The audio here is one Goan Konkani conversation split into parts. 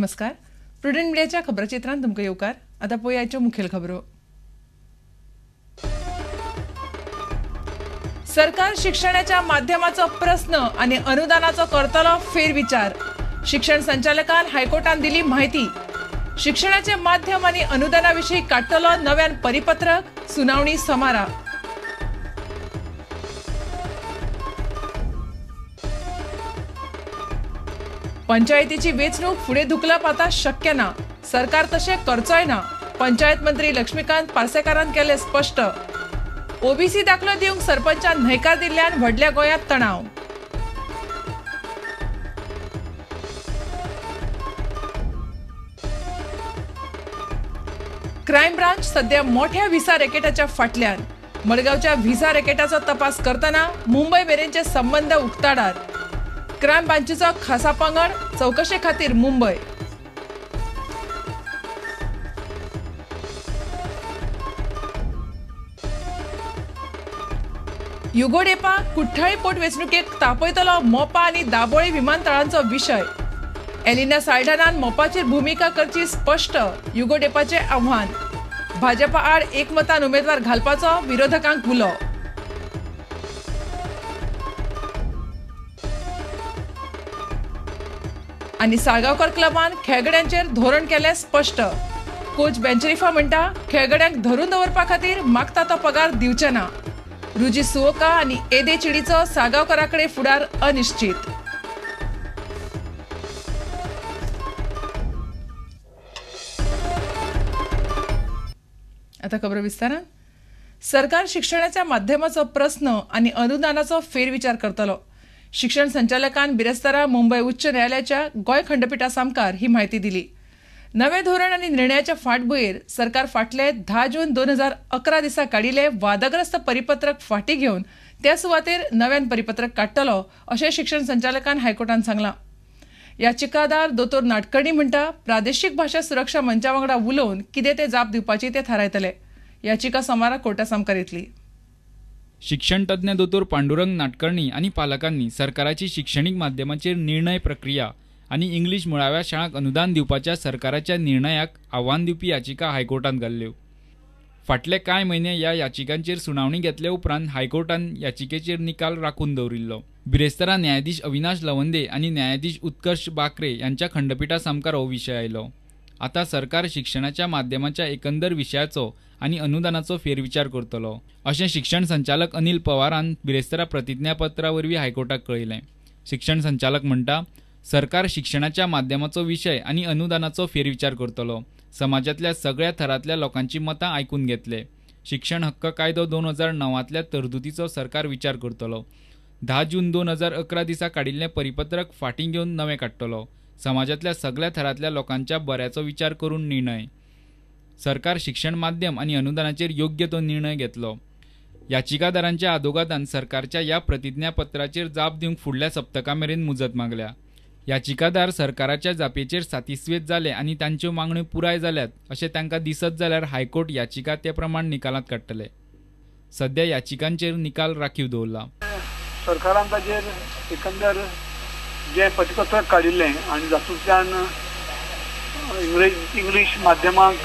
नमस्कार, प्रुडंट मिडियाच्या खबराचित्रांत तुमकां येवकार. आतां पळोवया आयच्यो मुखेल खबरो. सरकार शिक्षणाच्या माध्यमाचो प्रस्न आनी अनुदानाचो करतलो फेरविचार. शिक्षण संचालकान हायकोर्टान दिली म्हायती. शिक्षणाचे माध्यम आनी अनुदाना विशीं काडटलो नव्यान परिपत्रक. सुनावणी सोमारा. पंचायतीची वेंचणूक फुडें धुकलप आतां शक्य ना, सरकार तशें करचोय ना, पंचायत मंत्री लक्ष्मीकांत पार्सेकारान केलें स्पश्ट. ओबीसी दाखलो दिवंक सरपंचान न्हयकार दिल्ल्यान व्हडल्या गोंयांत तणाव. क्रायम ब्रांच सध्या मोठ्या व्हिसा रॅकेटाच्या फाटल्यान. मडगांवच्या व्हिसा रॅकेटाचो तपास करतना मुंबय मेरेनचे संबंद उक्ताडार. क्रायम ब्रांचीचो खासा पंगड चवकशे खातीर मुंबय. युगोडेपा कुठ्ठाळी पोटवेंचणुकेक तापयतलो मोपा आनी दाबोळी विमानतळांचो विशय. एलिना साल्डानान मोपाचेर भुमिका करची स्पश्ट. युगोडेपाचें आव्हान. भाजपा आड एकमतान उमेदवार घालपाचो विरोधकांक उलो. आनी साळगांवकर क्लबान खेळगड्यांचेर धोरण केलें स्पश्ट. कोच बेंचरिफा म्हणटा, खेळगड्यांक धरून दवरपा खातीर मागता तो पगार दिवचे ना. रुजी सुओका आनी एदे चिडीचो साळगांवकरा कडेन फुडार अनिश्चित. आता खबर विस्तारान. सरकार शिक्षणाच्या माध्यमाचो प्रस्न आनी अनुदानाचो फेरविचार करतलो. शिक्षण संचालकान बिरेस्तारा मुंबय उच्च न्यायालयाच्या गोंय खंडपिठा सामकार ही म्हायती दिली. नवें धोरण आनी निर्णयाच्या फाटभुंयेर सरकार फाटले 10 जून 2011 दिसा काडिल्लें वादग्रस्त परिपत्रक फाटीं घेवन त्या सुवातेर नव्यान परिपत्रक काडटलो अशें शिक्षण संचालकान हायकोर्टान सांगलां. याचिकादार दोतोर नाटकर्णी म्हणटा, प्रादेशीक भाशा सुरक्षा मंचा वांगडा उलोवन कितें ते जाप दिवपाची ते थारायतले. याचिका सोमारा कोर्टा सामकार येतली. शिक्षण तज्ञ दोतोर पांडुरंग नाटकर्णी आनी पालकांनी सरकाराची शिक्षणीक माध्यमाचेर निर्णय प्रक्रिया आनी इंग्लीश मुळाव्या शाळांक अनुदान दिवपाच्या सरकाराच्या निर्णयाक आव्हान दिवपी याचिका हायकोर्टांत घाल्ल्यो. फाटले कांय म्हयने ह्या याचिकांचेर सुनावणी घेतले उपरांत हायकोर्टान याचिकेचेर निकाल राखून दवरिल्लो. बिरेस्तारा न्यायाधीश अविनाश लवंदे आनी न्यायाधीश उत्कर्ष बाकरे यांच्या खंडपिठा सामकार हो विशय आयलो. आतां सरकार शिक्षणाच्या माध्यमाच्या एकंदर विशयाचो आनी अनुदानाचो फेरविचार करतलो अशें शिक्षण संचालक अनिल पवारान बिरेस्तारा प्रतिज्ञापत्रा वरवीं हायकोर्टाक कळयलें. शिक्षण संचालक म्हणटा, सरकार शिक्षणाच्या माध्यमाचो विशय आनी अनुदानाचो फेरविचार करतलो. समाजांतल्या सगळ्या थरांतल्या लोकांची मतां आयकून घेतले. शिक्षण हक्क कायदो 2009तल्या तरतुदीचो सरकार विचार करतलो. 10 जून 2011 दिसा काडिल्लें परिपत्रक फाटीं घेवन नवें काडटलो. समाजांतल्या सगळ्या थरांतल्या लोकांच्या बऱ्याचो विचार करून निर्णय. सरकार शिक्षण माध्यम आनी अनुदानाचेर योग्य तो निर्णय घेतलो. याचिकादारांच्या आदोगादान सरकारच्या ह्या प्रतिज्ञापत्राचेर जाप दिवंक फुडल्या सप्तका मेरेन मुजत मागल्या. याचिकादार सरकाराच्या जापेचेर सातिस्वेत जाले आनी तांच्यो मागण्यो पुराय जाल्यात अशें तांकां दिसत जाल्यार हायकोर्ट याचिका ते प्रमाण निकालांत काडटले. सध्या याचिकांचेर निकाल राखीव दवरला. सरकारान ताचेर एकंदर जें परिपत्रक काडिल्लें आनी जातूंतल्यान इंग्लीश माध्यमाक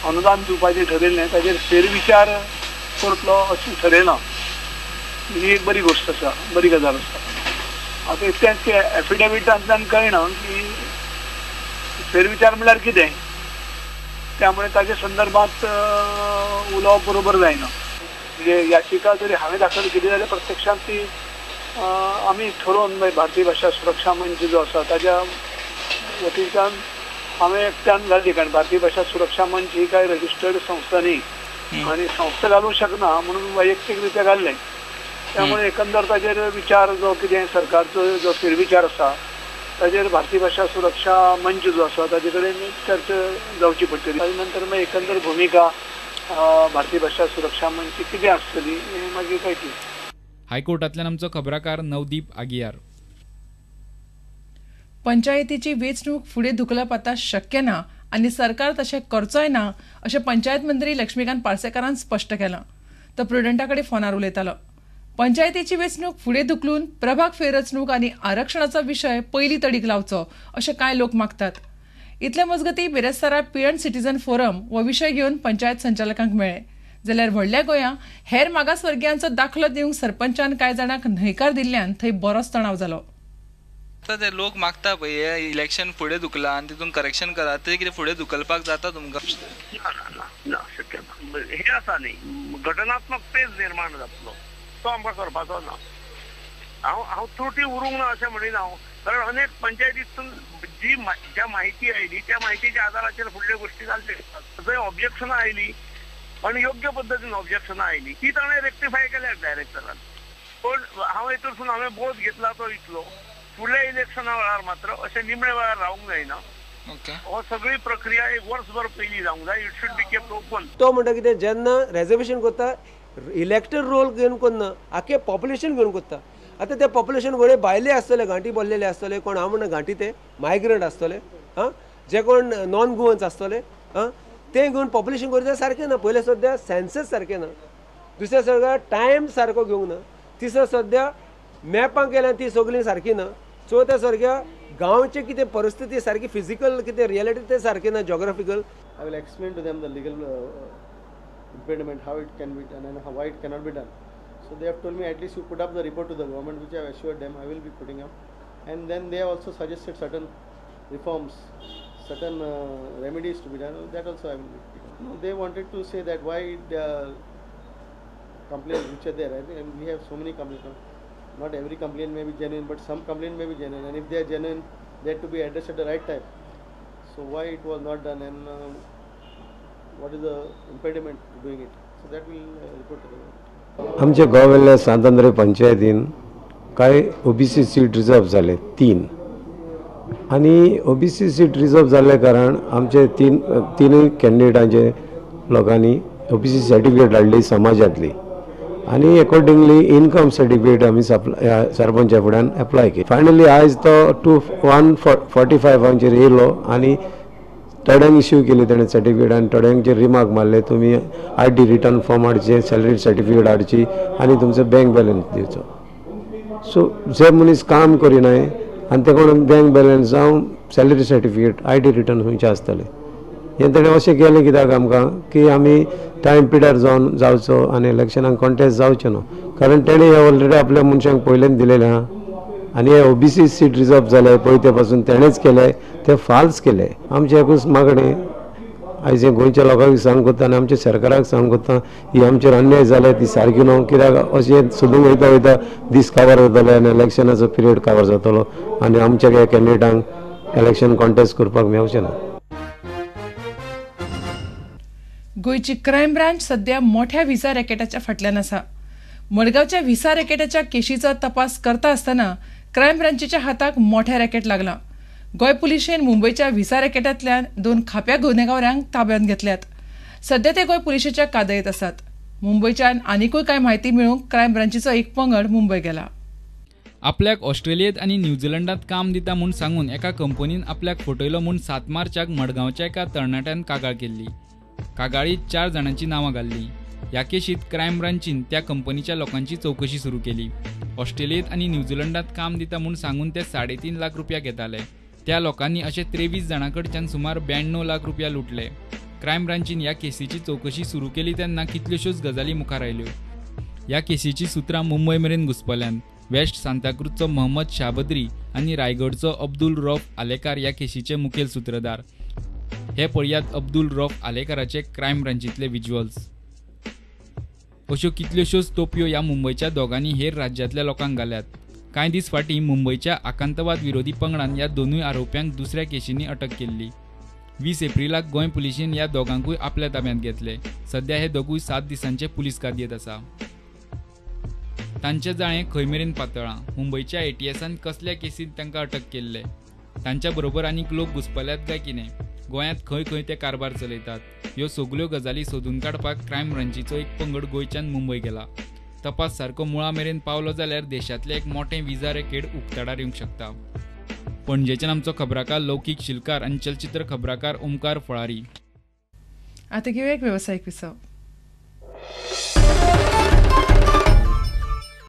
अनुदान दिवपाचें ठरयल्लें ताचेर फेरविचार करतलो अशें ठरयलां. ही एक बरी गोश्ट आसा, बरी गजाल आसा. आतां इतलेंच की एफिडेविटांतल्यान कळना की फेरविचार म्हणल्यार कितें, त्यामुळे ताच्या संदर्भात उलोवप बरोबर जायना. म्हणजे याचिका जरी हांवें दाखल केली जाल्यार प्रत्यक्षांत ती आमी ठरोवन भारतीय भाशा सुरक्षा मंच जो आसा ताच्या वतीच्यान हांवें एकट्यान घाली, कारण भारतीय भाशा सुरक्षा मंच ही काय रजिस्टर्ड संस्था न्ही आनी संस्था घालूंक शकना म्हणून वैयक्तीक रित्या घाल्लें. त्यामुळे एकंदर ताचेर विचार जो कितें सरकारचो जो फेरविचार आसा ताचेर भारतीय भाशा सुरक्षा मंच जो आसा ताचे कडेन चर्चा जावची पडटली. ताजे नंतर मागीर एकंदर भुमिका भारतीय भाशा सुरक्षा मंच कितें आसतली हें मागीर कळटलें. हायकोर्टांतल्यान आमचो खबराकार नवदीप आगियार. पंचायतीची वेंचणूक फुडें धुकलप आतां शक्य ना आनी सरकार तशें करचोय ना अशें पंचायत मंत्री लक्ष्मीकांत पार्सेकारान स्पश्ट केलां. तो प्रुडंटा कडेन फोनार उलयतालो. पंचायतीची वेंचणूक फुडें धुकलून प्रभाग फेररचणूक आनी आरक्षणाचो विशय पयली तडीक लावचो अशें कांय लोक मागतात. इतले मजगतीं बिरेस्तारा पिळर्ण सिटीजन फोरम हो विशय घेवन पंचायत संचालकांक मेळ्ळे. जाल्यार व्हडल्या गोंया हेर मागासवर्गियांचो दाखलो दिवंक सरपंचान कांय जाणांक न्हयकार दिल्ल्यान थंय बरोच तणाव जालो. आतां ते लोक मागता पळय हे इलेक्शन फुडें धुकला आनी तितून करेक्शन करा, ते कितें फुडें धुकलपाक जाता तुमकां? ना ना ना, शक्य ना. हें आसा न्ही, घटनात्मक पेज निर्माण जातलो, तो आमकां करपाचो ना. हांव त्रुटी उरूंक ना अशें म्हणिना हांव, कारण अनेक पंचायतींतसून जी ज्या म्हायती आयली त्या म्हायतीच्या आदाराचेर फुडल्यो गोश्टी जाल्ल्यो. जंय ऑब्जेक्शनां आयली आनी योग्य पद्दतीन ऑब्जेक्शनां आयली ती ताणें रेक्टिफाय केल्या डायरेक्टरान. पूण हांव हितूरसून हांवें बोध घेतला तो इतलो, फुडल्या इलेक्शना वेळार मात्र अशें निमणे वेळार रावंक जायना. हो सगळी प्रक्रिया एक वर्सभर पयलीं जावंक जाय. It should be kept open. तो म्हणटा कितें, जेन्ना रेजर्वेशन करता इलेक्टेड रोल घेवन करना, आख्खें पॉप्युलेशन घेवन करता. आतां ते पॉप्युलेशन घडये भायले आसतले, घांटी भरलेले आसतले, कोण हांव म्हणटा घांटी ते मायग्रंट आसतले, आं, जे कोण नॉन गोवन्स आसतले, आं, ते घेवन पॉप्युलेशन करता सारकें ना. पयलें सद्या सेन्सस सारकें ना, दुसरें सगळ्या टायम सारको घेवंक ना, तिसरें सद्या मॅपां केल्या ती सगळीं सारकी ना, चवथ्या सारक्या गांवचे कितें परिस्थिती सारकी फिजिकल कितें रियलिटी ते सारकें ना, geographical. I will explain to them the legal impediment, how it can be done and why it cannot be done. So they have told me at least you put up the report to the government, which I have assured them I will be putting up. And then they have also suggested certain reforms, certain remedies to be done. That also I will be putting up. No, they wanted to say that why the complaints which are there, I think, and we have so many complaints. Not every complaint may be genuine, but some complaint may be genuine, and if they are genuine, they have to be addressed at the right time. So why it was not done, and what is the impediment to doing it? So that will report to the government. आमच्या गोव्यातल्या सांत आंद्रे पंचायतीन कांय ओबीसी सीट रिजर्व जाले 3, आनी ओबीसी सीट रिजर्व जाल्ल्या कारण आमचे तिनूय कॅन्डिडेटांचे लोकांनी ओबीसी सर्टिफिकेट हाडली समाजांतली, आनी एकॉर्डिंगली इनकम सर्टिफिकेट आमी सरपंचा फुड्यान एप्लाय केली. फायनली आयज तो 145 येयलो आनी थोड्यांक इश्यू केली तेणें सर्टिफिकेट, आनी थोड्यांचेर रिमार्क मारले, तुमी I D return form हाडचे, सॅलरी सर्टिफिकेट हाडची आनी तुमचो बँक बॅलन्स दिवचो. सो जे मनीस काम करिनाय आनी ते कोण बँक बॅलन्स जावं salary certificate I D return खंयचे आसतले. हें तेणें अशें केलें कित्याक आमकां की आमी टायम पिड्यार जावन जावचो आनी इलेक्शनाक कॉन्टेस्ट जावचें न्हू, कारण तेणें हें ऑलरेडी आपल्या मनशांक पयल्यान दिलेलें आहा आनी हे ओबीसी सीट रिजर्व जाले पळय ते पासून तेणेंच केले, ते फाल्स केले. आमचें एकूच मागणें आयज गोंयच्या लोकांक सांगूंक कोत्ता आनी आमच्या सरकाराक सांगूंक कोत्ता, ही आमचेर अन्याय जाले ती सारकी न्हू, कित्याक अशें सोदूंक वयता वयता दीस काबार जातले आनी इलेक्शनाचो पिरियड काबार जातलो आनी आमच्या ह्या कॅन्डिडेटांक इलेक्शन कॉन्टेस्ट करपाक मेळचें ना. गोंयची क्रायम ब्रांच सध्या मोठ्या व्हिसा रॅकेटाच्या फाटल्यान आसा. मडगांवच्या व्हिसा रॅकेटाच्या केशीचो तपास करता आसतना क्रायम ब्रांचीच्या हाताक मोठें रॅकेट लागलां. गोंय पुलिशेन मुंबयच्या व्हिसा रॅकेटांतल्यान 2 खाप्या गुन्यांवकारांक ताब्यांत घेतल्यात. सध्या ते गोंय पुलिशेच्या कादयेंत आसात. मुंबयच्यान आनिकूय कांय म्हायती मेळूंक क्रायम ब्रांचीचो एक पंगड मुंबय गेला. आपल्याक ऑस्ट्रेलियेंत आनी न्यूझीलंडांत काम दिता म्हूण सांगून एका कंपनीन आपल्याक फटयलो म्हूण 7 मार्चाक मडगांवच्या एका तरणाट्यान कागाळ केल्ली. कागाळीत 4 जाणांची नांवां घाल्लीं. ह्या केशीत क्रायम ब्रांचीन त्या कंपनीच्या लोकांची चवकशी सुरू केली. ऑस्ट्रेलियेंत आनी न्यूझीलंडांत काम दिता म्हूण सांगून ते 3.5 लाख रुपया घेताले. त्या लोकांनी अशे 23 जाणां कडच्यान सुमार 92 लाख रुपया लुटले. क्रायम ब्रांचीन ह्या केसीची चवकशी सुरू केली तेन्ना कितल्योश्योच गजाली मुखार आयल्यो. ह्या केसीची सुत्रां मुंबय मेरेन घुसपल्यांत. वेस्ट सांताक्रूजचो मोहम्मद शाबद्री आनी रायगडचो अब्दुल रौफ आलेकार ह्या केसीचे मुखेल सुत्रधार. हे पळयात अब्दुल रौफ आलेकाराचे क्रायम ब्रांचींतले विज्युअल्स. अश्यो कितल्योश्योच तोपयो ह्या मुंबयच्या दोगांनी हेर राज्यांतल्या लोकांक घाल्यात. कांय दीस फाटीं मुंबयच्या आकांतवाद विरोधी पंगडान ह्या दोनूय आरोप्यांक दुसऱ्या केशींनी अटक केल्ली. 20 एप्रिलाक गोंय पुलिशेन ह्या दोगांकूय आपल्या ताब्यांत घेतले. सध्या हे दोगूय 7 दिसांचे पुलीस कादयेंत आसा. तांचें जाळें खंय मेरेन पातळ्ळां, मुंबयच्या एटीएसान कसल्या केसींत तांकां अटक केल्ले, तांच्या बरोबर आनीक लोक घुसपल्यात काय कितें, गोंयांत खंय खंय ते कारभार चलयतात, ह्यो सगल्यो गजाली सोदून काडपाक क्रायम ब्रांचीचो एक पंगड गोंयच्यान मुंबय गेला. तपास सारको मुळा मेरेन पावलो जाल्यार देशांतलें एक मोठें विजा रॅकेट उक्ताडार येवंक शकता. पणजेच्यान आमचो खबराकार लौकीक शिलकार आनी चलचित्र खबराकार ओमकार फळारी. आतां घेवया एक वेवसायीक विसव.